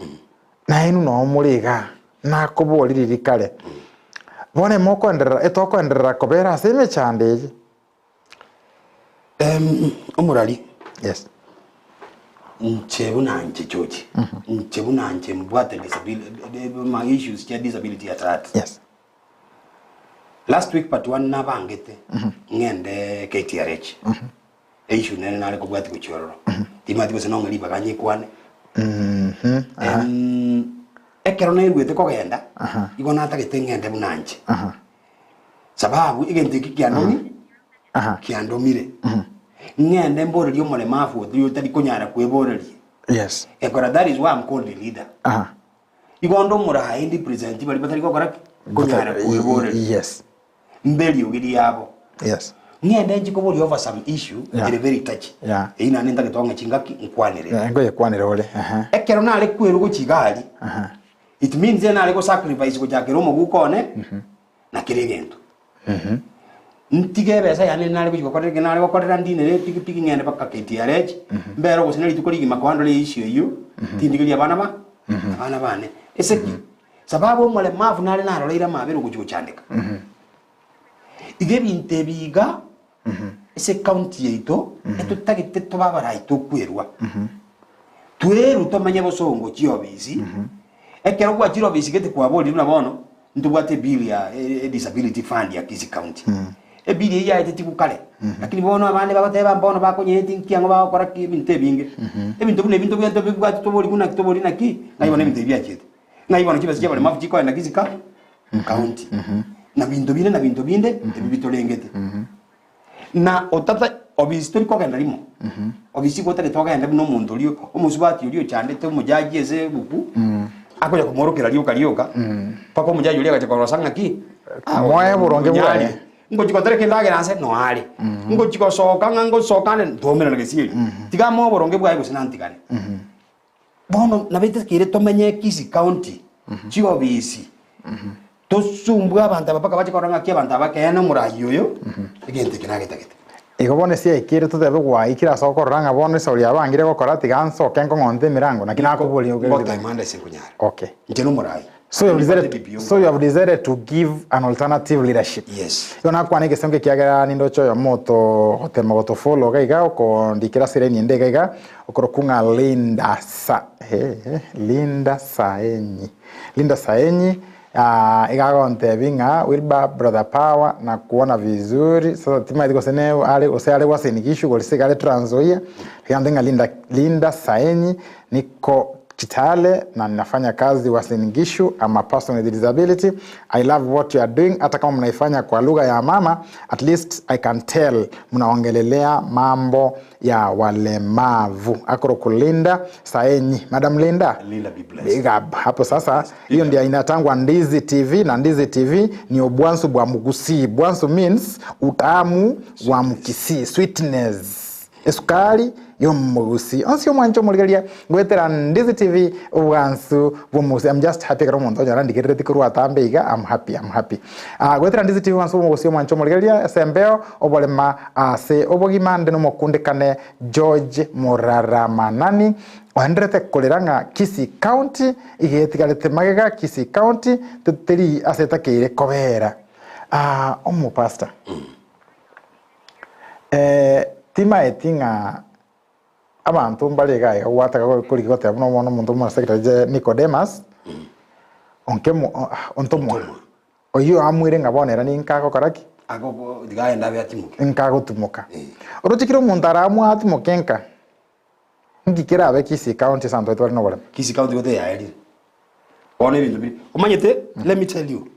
Speaker 2: nainwe noo more igaa, nakoboria riria kare. Bono emokoenderera etokoenderera kobera ase emechando eye.
Speaker 3: Omorari,
Speaker 2: Yes.
Speaker 3: inche buna inche George, inche buna inche mbwate disability, my issues chia disability at heart.
Speaker 2: Yes.
Speaker 3: Last week but one nabangete ng'ende KTRH. Issue nere nare kobwatia gochia ororo. Timanyeti gose nong'e ribaga nyekwane. Ekero naigwete kogenda, igo natagete ng'ende buna inche. Sababu egento eki kiandomi, kiandomire. Ng'ende mborerie omoremafu oria otari konyara kweboreria.
Speaker 2: Yes.
Speaker 3: Ekora that is why I'm called a leader. Igo onde omoraai ndi present baria batari gokora ki? Konyara kweboreria.
Speaker 2: Yes.
Speaker 3: Mbe eriogi riabo.
Speaker 2: Yes.
Speaker 3: Ng'ende nchi koboria over some issue
Speaker 2: Yeah.
Speaker 3: ere very touchy.
Speaker 2: Yeah.
Speaker 3: Eyio naende ntagete ong'e chingaki nkwanere.
Speaker 2: Eh, ngoyekwanere ore. Aha.
Speaker 3: Ekero nare kwerwa gochia iga aria,
Speaker 2: Aha.
Speaker 3: it means nare go sacrifice gochakera omoguko one na kera egento. Ntige ebesa yane nare gochia gokorera eke nare gokorera ndinere epikipiki ng'ende mpaka KTRH, mbere gose na rituko rigima koandora issue eyio, tindigeria abana ba abana bane. Ase ki? Sababu omoremavu nare naroreire amabera ogochia gochandeka. Iga ebinto ebi iga ase ecounty yaito etotagete tobe abarai tokwerwa. Twerwe tomenye bosongo chiofisi, ekero gwachire ofisi gete kwaborire buna bono ntobwate ebill ya edisability fund ya Kisii county. Ebill eyio yaetetigwe kare, lakini bono abande bagoteba mbono bakonyeti nki ang'o bagokora ki ebinto ebinge. Ebinto buna ebi ntobwate tobibwati toborigwe naki tobori naki, ng'ai bono ebinto ebi biachete. Ng'ai bono chibesa chiabaremavu chikoenda Kisii county. Na binto binde na binto binde ebi bitorengete. Na otata obisi tori kogenda rimo. Obisi igo otagete ogende buna omonto oria omosubati oria ochandete omojaji ase ebuku, akonya komworokera rioka rioka, mpaka omojaji oria agacha korosa ng'aki, ah,
Speaker 2: Moe oboronge
Speaker 3: onyare.
Speaker 2: bwaye.
Speaker 3: Ngochi gotereka endagera nse noare. Ngochi gosoka ng'a ngosoka ande ntoumerane gesieri. Tiga amoe oboronge bwaye gose nantigane. Bono nabetete tomenye Kisii County, chiobisi, tosumbue abanto aba mpaka bache korora ng'aki abanto aba ekeene omoraai oyo, egento eke nagetagete.
Speaker 2: Igo bono ase yaikire totebe gwaikire ase okorora ng'a bono ase oria abangire gokora tiga nsoke nkong'onte emirango naki nakoboria ogerire
Speaker 3: Ngotema ande ase nkonyara.
Speaker 2: Okay.
Speaker 3: Inche nomoraai.
Speaker 2: So you have decided, so you have decided to give an alternative leadership.
Speaker 3: Yes.
Speaker 2: Igo nakwana egesongo ekiagera nindoche oyomo oto gotema gotofollow iga iga okondikera ase line ende iga iga okorokwa ng'a Linda Sa eh, eh, Linda Saenyi. Linda Saenyi ah, iga agontebi ng'a Wilber brother power na kuona vizuri. Sasa timaeti gose ne are gose are Uasin Gishu gose iga are Trans Nzoia. Iga ng'a Linda Linda Saenyi niko. Kitale na ninafanya kazi Uasin Gishu. I'm a person with disability. I love what you are doing. Hata kama mnaifanya kwa lugha ya mama, at least I can tell mnaongelelea mambo ya walemavu. Akoro Linda Saenyi. Madam Linda.
Speaker 3: Linda be blessed.
Speaker 2: Big up. Hapo sasa hiyo ndio inatangwa Ndizi TV na Ndizi TV ni obwansu bwa Mugusii. Bwansu means utamu wa Mkisii, sweetness. Esukari y'omogusi. Onsi omwancho omorigereria goetera Ndizi TV obwansu bw'omogusi. I'm just happy ekero omonto onyora ndigerereti korwa atambe iga I'm happy, I'm happy. Ah, goetera Ndizi TV obwansu bw'omogusi omwancho omorigereria ase embeo oborema ase obogima nde nomokundekane George Moraramanani oenderete korera ng'a Kisii County iga etigarete magega Kisii County teri ase etakeire kobera. Ah, omopastor. Timaeti ng'a abanto mbare iga iga gwataka korigia goteba buna omwana omonto omosecretary je Nicodemus, onkemo ontomwa, oyio oamuire ng'a bono ere ninka agokora ki?
Speaker 3: Agogo tiga agende abe atimoke.
Speaker 2: Nka agotimoka. Oroche kera omonto aramue atimoke nka, nki kerabe Kisii County ase abanto baito bare na oboremo?
Speaker 3: Kisii County gote yaerire. Bono ebinto biri omanyete let me tell you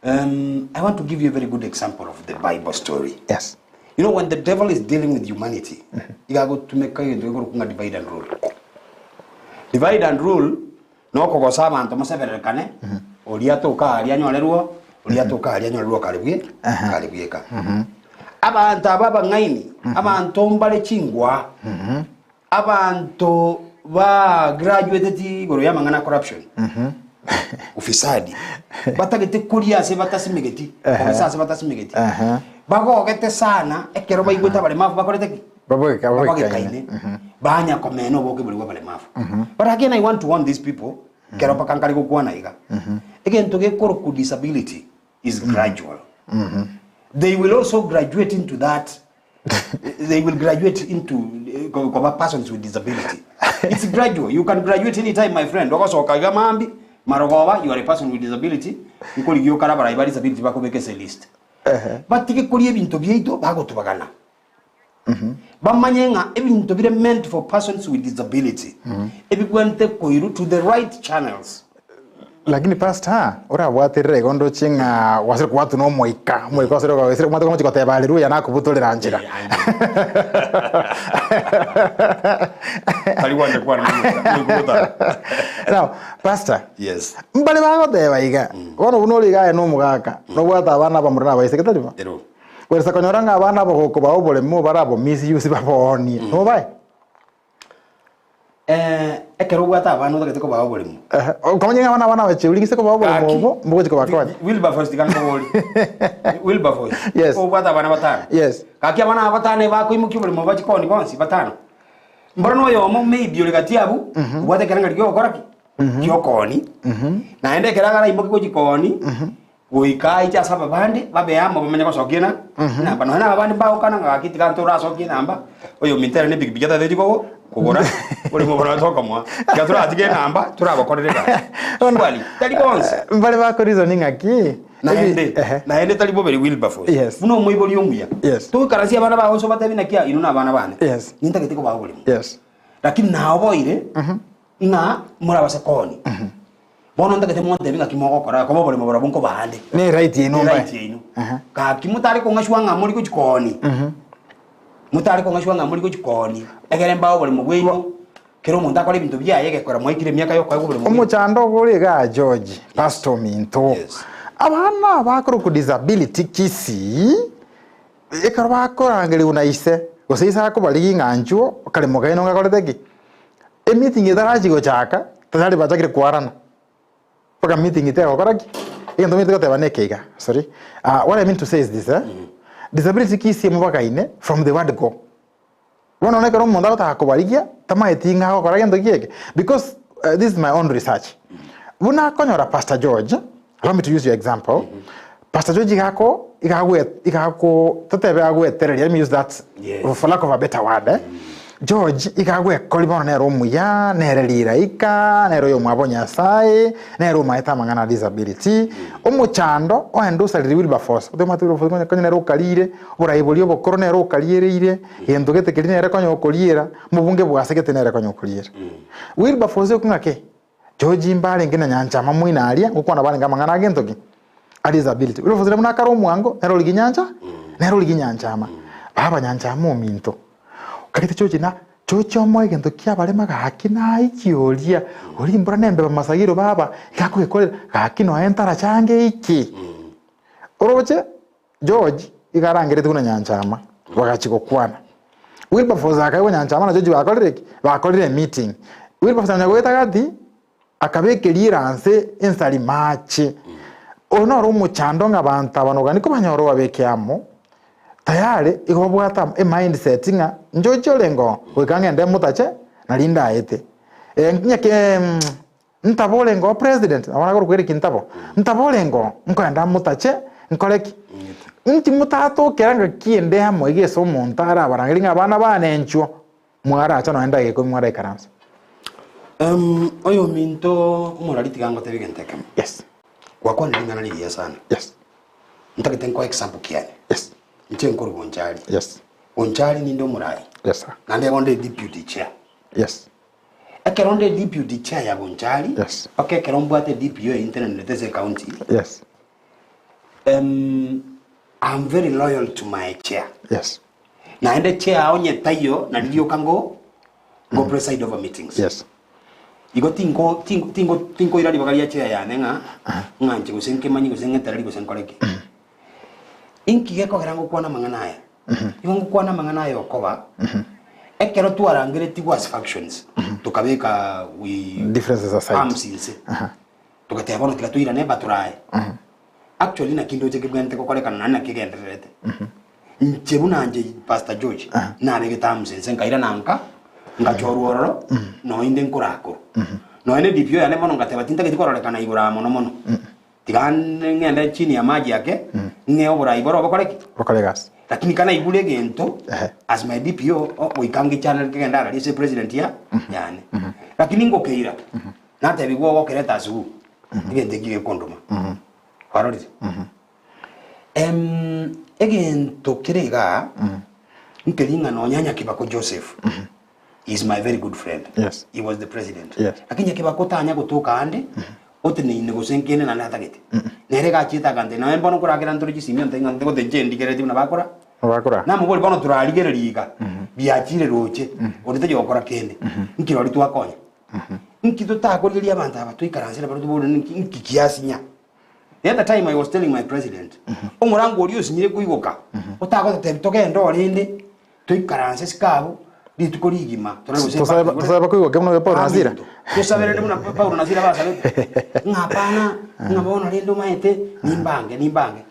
Speaker 3: um, I want to give you a very good example of the Bible story.
Speaker 2: Yes.
Speaker 3: You know when the devil is dealing with humanity, iga agotumeka egento gekorokwa ng'a divide and rule. Divide and rule nokogosa abanto mosebererekane, oria atoka aria anyorerwo, oria atoka aria anyorerwo kare bwe kare bweka. Abanto aba abang'aini, abanto mbare chingwa, Abanto ba graduateti igoro y'amang'ana a corruption, ufisadi, batagete koria ase batasimegeti, kogesa ase batasimegeti, bagogete sana ekero baigwete abaremafu bakorete ki?
Speaker 2: Babogeka- babogekaine.
Speaker 3: Babogekaine, banya komena oboke boria bwa abaremafu. But again I want to warn these people, ekero mpaka nkare gokwana iga, egento gekorokwa disability is gradual. They will also graduate into that they will graduate into eh, ko- koba persons with disability it's gradual you can graduate anytime my friend ogosoka iga mambi marogoba you are a person with disability nkorigia okara abarai ba disability bakobeka ase list batige koria ebinto biaito bagotubagana bamanye ng'a ebinto bire meant for persons with disability ebibwente koirwa to the right channels
Speaker 2: Lakini pastor, orabwaterere igo ndoche ng'a gwasire kobwatwa na omoika, omoika osire ogoesire omanyete komochia goteba haleluya nakobutorera nchera.
Speaker 3: Tari gwancha kwana nomoika, omoika ogotara.
Speaker 2: Now, pastor,
Speaker 3: Yes.
Speaker 2: mbare bagoteba iga, bono buna ore iga aye na omogaka, nobwate abana abamura na abaiseke tari bo?
Speaker 3: Ero.
Speaker 2: Kweresa konyora ng'a abana abagoko bao oboremo barabo misuse baboonie, nobae?
Speaker 3: Eh, ekero obwate abana otagete kobaa oboremo.
Speaker 2: Ehe, okamanya ng'a abana abana abacheuri gise kobaa oboremo
Speaker 3: Gaki,
Speaker 2: obo, mbogochi kobakonya.
Speaker 3: Wilberforce tiga nkoborie. Wilberforce.
Speaker 2: Yes.
Speaker 3: Obwate abana batano.
Speaker 2: Yes.
Speaker 3: Gaki abana aba batano ebakoimokia oboremo bachi koni bonsi batano. Mboro na oyomo maybe ore gati abwo, obwate ekereng'ario giogokora ki? Giokoni. Naende ekero agaraimoke gochi koni, Goika aiche ase ababande, babe amo bamanye gosokia ena enamba. Nonya na ababande mbagokana ng'a gaki tiga ntorasokie enamba, oyominto ere nepikipiki atateti kogo kogora, ore moboro tokomoa. Tiga toratige enamba, torabakorere egasi. Surely, tari bonsi.
Speaker 2: Mbare bakoreason ng'aki?
Speaker 3: Naende,
Speaker 2: Ehe.
Speaker 3: naende tari bobe Wilberforce.
Speaker 2: Yes.
Speaker 3: Buna omoibori omuya.
Speaker 2: Yes.
Speaker 3: Toikaransie abana bao onsi obatebi naki aa, inwe na abana bane.
Speaker 2: Yes.
Speaker 3: Nintagete kobaa oboremo.
Speaker 2: Yes.
Speaker 3: Lakini naoboire, ng'a morabase koni. Bono ntagete montebie ng'aki mogokora, koba oboremo borobwo nkobaande.
Speaker 2: Ne right yaino
Speaker 3: Ne
Speaker 2: mbae.
Speaker 3: right yaino.
Speaker 2: Aha.
Speaker 3: Gaki motare kong'ashwa ng'a mori gochia kooni. Motare kong'ashwa ng'a mori gochia kooni, egere mbae oboremo bwaino, kera omonto akore ebinto biaye egekora mwaikire emiaka yokoegwa oboremo bwaino.
Speaker 2: Omochando ogo ore igaa George, pastor ominto.
Speaker 3: Yes.
Speaker 2: Abana abakorokwa disability Kisii, ekero bakorangerigwa na ise, gose ise akobarigia ng'a nchuo, kare mokaino ngakorete ki? Emeeting etarachia gochaka, tayari bachakire kwarana, mpaka meeting tegokora ki? Egento omanyete goteba neke iga, sorry, ah what I mean to say is this eh, disability Kisii mobagaine from the word go. Bono nonye ekero omonto agotaka kobarigia, tamaeti ng'a agokora gento ki eke, because this is my own research. Buna akonyora Pastor George, allow me to use your example, Pastor George iga ako iga agwe iga ako totebe agwetereria, let me use that
Speaker 3: Yes.
Speaker 2: for lack of a better word eh. George iga agwekori bono nere omuya, nere riraika, nere oyomwabo o Nyasaye, nere omaete amang'ana a disability, omochando oende osarire Wilberforce, otemate Wilberforce konya konya nere okarire, oborai boria obokoro nere okariereire, gento gete keria nere konya okoriera, omobunge bwasegete nere konya okoriera. Wilberforce okwo ng'aki? George mbarenge na nyanchama moino aria, ngokwana barenge amang'ana a gento ki? A disability. Wilberforce nere buna akare omwango, nere origia nyancha, nere origia nyanchama. Baba nyanchama ominto. Okagete chochi na chochi omoe egento kiabarema gaki naiki oria, oria mbura nembeba masagiro baba, iga akogekorera gaki noe ntarachange iki. Oroche George iga arangeretie buna Nyanchama, bagachia gokwana. Wilberforce akaigwa Nyanchama na George bakorire ki? Bakorire emeeting. Wilberforce nonya goeta gati, akabeka eriranse ensari mache. Oyo noro omochando ng'a abanto aba nogani kobanyora obabeke amo, tayari igo babwate amo emindset ng'a inche ochia orenge oo, goika ng'ende motache nari ndaete. Ng'aki Ntabo orenge oo president, nabo nakorokwa Eric Ntabo, ntabo orenge oo, nkoenda motache, nkore ki? Inki motatokera ngaki ende amo iga ase omonto arabarangerie ng'a abana bane inchuo, mwaracha nonya ndageka ikomi mwaraikaransa.
Speaker 3: Oyominto omorari tiga ngotebie egento ekemo.
Speaker 2: Yes.
Speaker 3: Gwakwanire ring'ana rigiya sana.
Speaker 2: Yes.
Speaker 3: Ntagete nkoe example kiane.
Speaker 2: Yes.
Speaker 3: Inche nkorwa Bonchari.
Speaker 2: Yes.
Speaker 3: Bonchari ninde omorai.
Speaker 2: Yes sir.
Speaker 3: Naende igo nde deputy chair.
Speaker 2: Yes.
Speaker 3: Ekero nde deputy chair ya Bonchari,
Speaker 2: Yes.
Speaker 3: mpaka ekero mbwate DPO eye ntenenerete ase ecounty,
Speaker 2: Yes.
Speaker 3: I'm very loyal to my chair.
Speaker 2: Yes.
Speaker 3: Naende chair onye taiyo nari rioka ngo ngo preside over meetings.
Speaker 2: Yes.
Speaker 3: Igo tinko tinko tinko tinkoira ribaga ria chair yane ng'a ng'anche gose nkemanye gose ng'etereri gose nkore ki. Inki gekogera ngokwana amang'ana aya? Igo ngokwana amang'ana aya okoba, ekero twarangeretigwe as factions, tokabeka we
Speaker 2: Differences aside.
Speaker 3: arms inse, togateba bono tiga toirane baturae. Actually naki ndoche kebwenerete gokorekana naende naki kegendererete. Inche buna inche Pastor George, nabegete arms inse nkairana nka, ngachorwa ororo, nonya inde nkorakorwa. Nonya ne DPO yane bono ngateba tintageti kororekana igoro aa mono mono. Tiga ng'ende chini ya maji ake, ng'ee oborai bore obokore ki?
Speaker 2: Bokore egasi.
Speaker 3: Lakini ka naigure egento
Speaker 2: Ehe.
Speaker 3: as my DPO o- goika ngechanere kegende araria ase president ya yane. Lakini ngokeira, natebigwa ogokereta ase who? Egento ekio gekondoma. Kwarorire? Egento kere igaa, nkeri ng'a nonya Nyakibako Joseph, he is my very good friend.
Speaker 2: Yes.
Speaker 3: He was the president.
Speaker 2: Yes.
Speaker 3: Lakini Nyakibako tanya gotoka ande, oteneine gose nkende naende atagete. Nere iga achiete agantebia, nonya bono nkorakera ntore chisimi ontebie ng'a ngote inche ndigereti buna bakora.
Speaker 2: Bakora.
Speaker 3: Namoboria bono torarigereria iga, biachire roche, onde tari gokora kende, nki roria twakonya? Nki totakorigereria abanto aba toikaransere barobwo tobore nki nki kiasinya? The other time I was telling my president, omorango oria osinyire koigoka, otagototebia togende orende, toikaranse isiko abwo, rituko rigima, torore gose
Speaker 2: Tosabe
Speaker 3: mpaka
Speaker 2: tosabe bakoigoke buna Paulo na Sila.
Speaker 3: Aminto. Tosaberende buna Paulo na Sila basabete, ng'a hapana, ng'a bono rende omaete, nimbange, nimbange.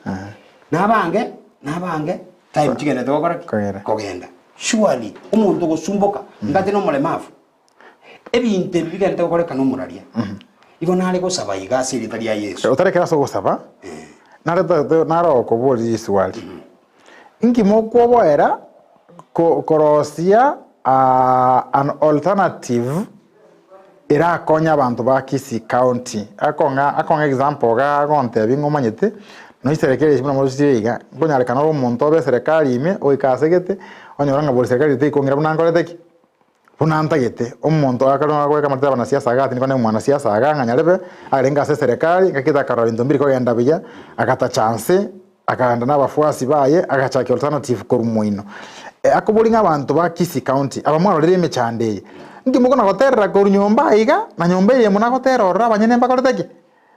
Speaker 3: Nabange, nabange, time chigenderete gokora ki?
Speaker 2: Kogenda.
Speaker 3: Kogenda. Surely, omonto ogosumboka, ngate na omoremavu, Ebinto ebi bigenderete gokorekana omoraria. Igo nare gosaba iga ase erieta ria Yeso.
Speaker 2: Otarekere ase ogosaba, nare tagete nare okoboria riswali. Inki mokwoboera ko- korosia an alternative erakonye abanto ba Kisii County? Akong'a akong'a example iga agontebia ng'a omanyete, noiserekeri echi buna morosirie iga, nkonyarekana ore omonto obe eserekari ime, oike asegete, onyore ng'a bori serikari teikong'ira buna nkorete ki? Buna ntagete, omonto akare goeka amatete abanasiasa iga ati nigo ne omwanasiasa iga ng'a nyarebe, arenge ase eserekari, ngaki takarora binto mbiri kogenda buya, agatacha nse, akagenda na abafuasi baye, agachakia alternative korwa moino. Akoboria ng'a abanto ba Kisii County, aba mwarorire emechando eye, nki mokona goterera korwa nyomba aiga, na nyomba eye muna gotera ororo abanyene mbakorete ki?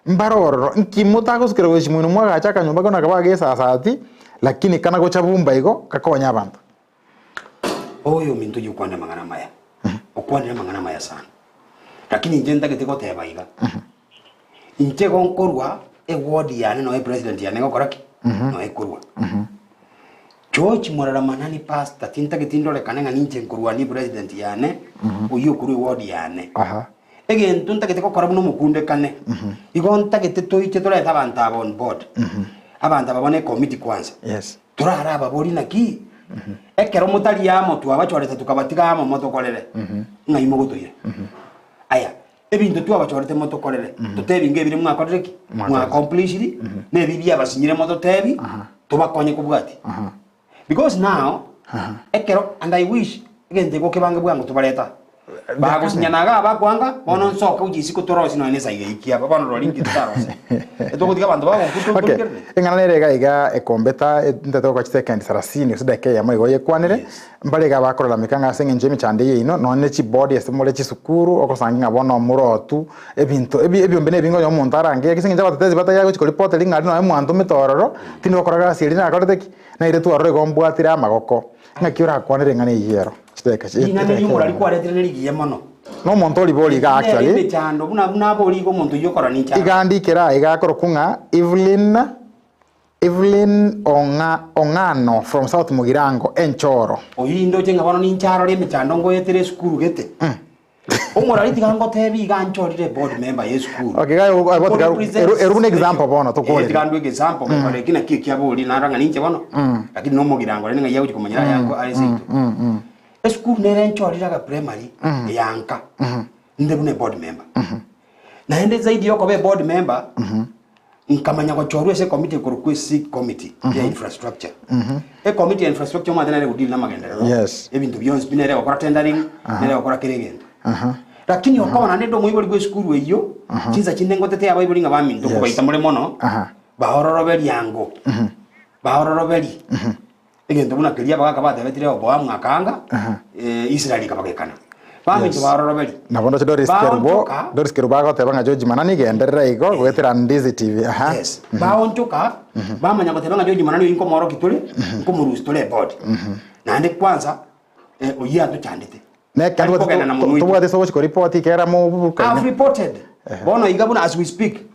Speaker 2: Mbare ororo, nki motagosukera gochia moino mwagacha akanyomba kano akaba agesasati, lakini kana gocha bumba igo, gakonye abanto.
Speaker 3: Oyo ominto oyio okwanire amang'ana amaya, okwanire amang'ana amaya sana. Lakini inche ntagete goteba iga, inche igo nkorwa eward yane nonya epresident yane egokora ki? Nonya ekorwa. George Morara Manani pastor tintageti ndorekane ng'a ninche nkorwania epresident yane, oyio okorwa eward yane.
Speaker 2: Aha.
Speaker 3: Egento ntagete gokora buna omokundekane, igo ntagete toiche torete abanto aba on board. Abanto aba bono ecommittee kwanza.
Speaker 2: Yes.
Speaker 3: Torare ababori naki? Ekero motari amo twabachorete tokabatiga amo motokorere, ng'ai mogotoira? Aya, ebinto twabachorete motokorere, totebi ng'a ebire mwakorire ki? Mwaacomplishiri, na ebi biabasinyire mototebi, tobakonye kobwatia. Because now, ekero and I wish egento eke okebange bwango tobareta. Bagosinyana iga abakwanga, bono nsoke gochia isiko torosie nonya na esaiga eyio kiaba, bono rori inki totarosie. Etogotiga abanto bagokwa
Speaker 2: Okay,
Speaker 3: tokerere.
Speaker 2: eng'ana nere iga iga ekombeta ntete gokoa chisekendi sarasini gose edakika eyemo igo oyekwanere, mbare iga bakororameka ng'a ase eng'encho y'emechando eye yaino, nonye ne chibodi ase more chisukuru, ogosangi ng'a bono omorotu, ebinto ebi ebiombe na ebinge onye omonto arange ase eng'encho abatetezi bataiyo agochi koripota ring'ana riria nonye mwantomete ororo, tindi gokora gasi eria nakorete ki? Naire twarora igo mbwatire amagoko, ng'aki orakwanere eng'ana eyio ero? Chidakika chi-
Speaker 3: Ring'ana
Speaker 2: edakika
Speaker 3: ri'omorari
Speaker 2: eyemo.
Speaker 3: kwaretire nerigiya mono.
Speaker 2: Nomonto oribori iga
Speaker 3: Nere
Speaker 2: actually.
Speaker 3: emechando buna buna abori iga omonto oyio okora ninche
Speaker 2: Iga
Speaker 3: arore.
Speaker 2: ndikere aa iga akorokwa ng'a Evelyn Evelyn Ong'a Ong'ano from South Mugirango, Enchoro.
Speaker 3: Oyio indoche ng'a bono ninche arore emechando ngoetera esukuru gete. Omorari tiga ngotebi iga nchorire eboard member ya esukuru.
Speaker 2: Okay, iga ebo- ebo tiga-
Speaker 3: Represent
Speaker 2: eru- eru buna example bono tokorire.
Speaker 3: Eh, tiga ndwe example mm. Eki naki ekiabori nara ng'a ninche bono. Lakini nomogirango rende ng'ai agochi komanyera ayanko aye seito. Esukuru nere nchorire aga primary eyanka. Inde buna eboard member. Naende zaidi yokoba eboard member nkamanya gochorwa ase ecommittee ekorokwa ec committee ya infrastructure. Ecommittee ya infrastructure omanyete nere egodeal na amagenderero,
Speaker 2: Yes.
Speaker 3: ebinto bionsi pi nere egokora tendering, nere egokora kera egento. Lakini okoba naende inde omoibori bwa esukuru eyio, chinsa chinde ngotetea abaibori ng'a baminto
Speaker 2: Yes.
Speaker 3: nkobaita more mono, baororoberie ango, baororoberie. Egento buna keria abagaaka batebetie Rehoboamu akaanga, Israeli ekabagekana. Baminto
Speaker 2: Yes.
Speaker 3: baororoberi.
Speaker 2: Nabo ndoche Doris Kerubo,
Speaker 3: Baonchoka.
Speaker 2: Doris Kerubo agoteba ng'a George Manani genderera igo goetera Ndizi TV. Aha.
Speaker 3: Yes. Baonchoka, bamanya goteba ng'a George Manani oyio nkomorokia tore, nkomorusia tore eboard. Naende kwanza, eh, oyio atochandete.
Speaker 2: Nekero
Speaker 3: Tari kogenda na monwe oito.
Speaker 2: tobwate ase ogochi koripoti ekero moburukaine.
Speaker 3: I've reported. Bono iga buna as we speak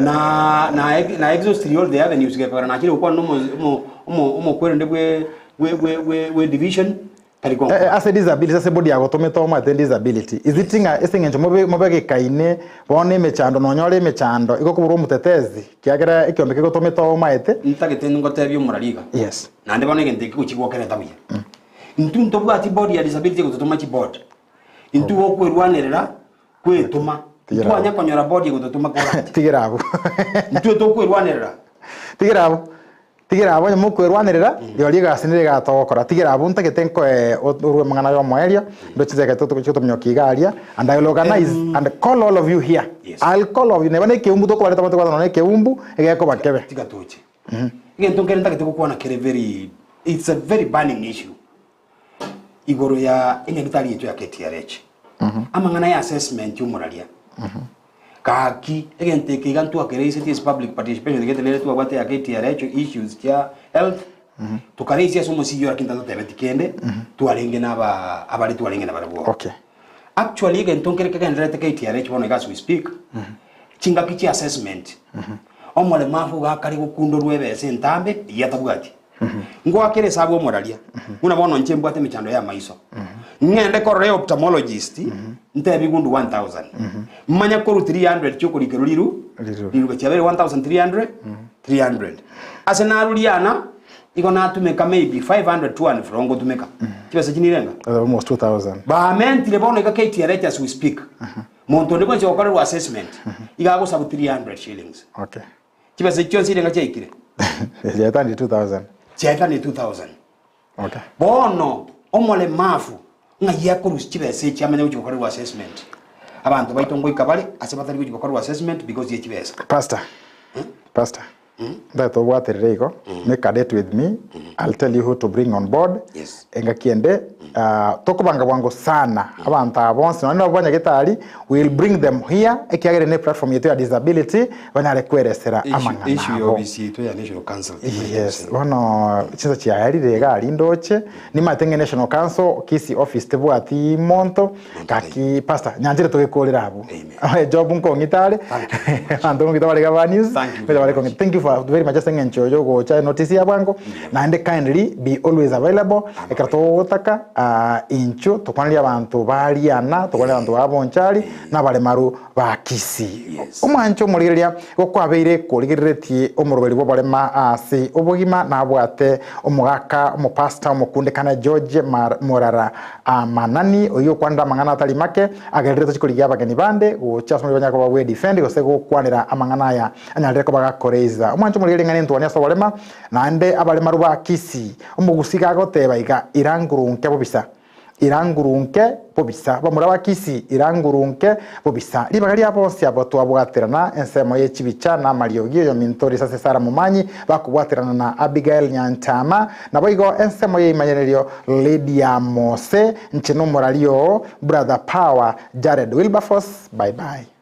Speaker 3: na na na exhaust all the avenues gekogera nachire gokwana na omo omo omo omokwerende bwe bwe bwe bwe bwe division tari
Speaker 2: Eh, eh,
Speaker 3: gonkora.
Speaker 2: ase disability ase body yagotomete omanyete disability is it ng'a ase eng'encho mobe mobegekaine bono emechando nonyore emechando igo okoborwa omotetezi kiagera ekiombe kegotomete omaete
Speaker 3: Ntagete ngotebie omorari iga.
Speaker 2: Yes.
Speaker 3: Naende bono egento eki gochia gokereta buya. Intwe ntobwati board ya disability egototoma chiboard. Intwe gokwerwanerera kwetoma.
Speaker 2: Tigera
Speaker 3: Ntwanya
Speaker 2: abwo.
Speaker 3: konyora board egototoma korache.
Speaker 2: Tigera abwo.
Speaker 3: Intwe tokwerwanerera.
Speaker 2: Tigera abwo. Tigera abwo onye mokwerwanerera, rirorio egasi nere egatogokora. Tigera abwo ntagete nkoe orwe amang'ana ya omoerio, ndoche chidakika chitomonyokia iga aria, and I will organize and call all of you here.
Speaker 3: Yes.
Speaker 2: I'll call of you. Neba na ekeumbu tokobareta abanto kwanza nonya ekeumbu, egekoba kebe.
Speaker 3: Tiga toche. Egento nkere ntagete gokwana kere very, it's a very burning issue igoro ya enyagitari yaito ya KTRH. Amang'ana ya assessment ya omoraria. Gaki egento eke iga ntwakereisetie ase public participation gete nere twabwate ya KTRH issues chia health tokareisia ase omosiyio lakini tatotebeti kende twarenge na aba abare twarenge nabarabwo.
Speaker 2: Okay.
Speaker 3: Actually egento nkere kegendererete KTRH bono iga as we speak, chingaki chia assessment, omoremafu iga akare gokundorwa ebesa entambe eyio atabwati. Ngoakere esabu omoraria, buna bono inche mbwate emechando ya amaiso, ng'ende korora eophthalmologist, ntebi gundu 1000, manye korwa 300 chiokorikerwa riru,
Speaker 2: Riru.
Speaker 3: riruga chiabeire 1300, 300. Ase naruriana, Igo natumeka maybe 500 to and fro ngotumeka. Chibesa echi nirenga?
Speaker 2: Almost 2000.
Speaker 3: Bamentire bono iga KTRH as we speak. Monto onde bwensi ogokorerwa assessment iga agosabu 300 shillings.
Speaker 2: Okay.
Speaker 3: Chibesa echi chionsi irenga chiaikire?
Speaker 2: Chiaetanirie 2000.
Speaker 3: Chiaetanirie 2000.
Speaker 2: Okay.
Speaker 3: Bono omoremafu ng'ai akorusia chibesa echi amanye gochia gokorerwa assessment? Abanto baito ngoika bare ase batari gochia gokorerwa assessment because ye chibesa.
Speaker 2: Pastor. Pastor. Ntagete obwaterere igo, make a date with me, I'll tell you who to bring on board,
Speaker 3: Yes.
Speaker 2: engaki ende ah, tokobanga bwango sana abanto aba bonsi nonye nabo banyagetari we will bring them here ekiagera ere ne platform yaito ya disability banyare kweresera amang'ana
Speaker 3: Issue ya
Speaker 2: abo.
Speaker 3: ofisi yaito ya National Council.
Speaker 2: Yes, bono chinsa chiaerire iga aria ndoche, nimanyete ng'a National Council Kisii office tebwati monto, Gaki pastor nyanchire togekorera abwo.
Speaker 3: Amen.
Speaker 2: Job nkong'ita are.
Speaker 3: Thank you very much.
Speaker 2: Abanto nkong'ita bare gaba news.
Speaker 3: Thank you
Speaker 2: Bare
Speaker 3: very
Speaker 2: kong'ita.
Speaker 3: much.
Speaker 2: Thank you for very much ase eng'encho yogocha notice ya bwango. Naende kindly be always available. Ekero togotaka Inchuo tokwanerie abanto ba Riana, tokwanerie abanto ba Bonchari, na abaremaru ba Kisii. Omwancho omorigereria gokwabeire korigereretie omoroberi bw'oborema ase obogima nabwate omogaka omopastor omokundekane George Morara Manani oyio okwanire amang'ana atari make agerire tochie korigia abageni bande gocha ase omorero banyare koba gwedefend gose gokwanera amang'ana aya anyarire koba gakoraisa. Omwancho omorigereria ng'a nentwani ase oborema naende abaremaru ba Kisii. Omogusii gagoteba iga, Ira ngurunke bobisa, ira ngurunke bobisa, bamura ba Kisii, ira ngurunke bobisa. Ribaga ria bonsi abo twabwaterana ensemo ye chibicha na amariogi oyominto risase Sarah Momanyi bakobwaterana na Abigael Nyanchama, naboigo ensemo ye imanyererio Lydia Mose, nche nomorari oo, Brother Power, Jared Wilberforce, bye bye.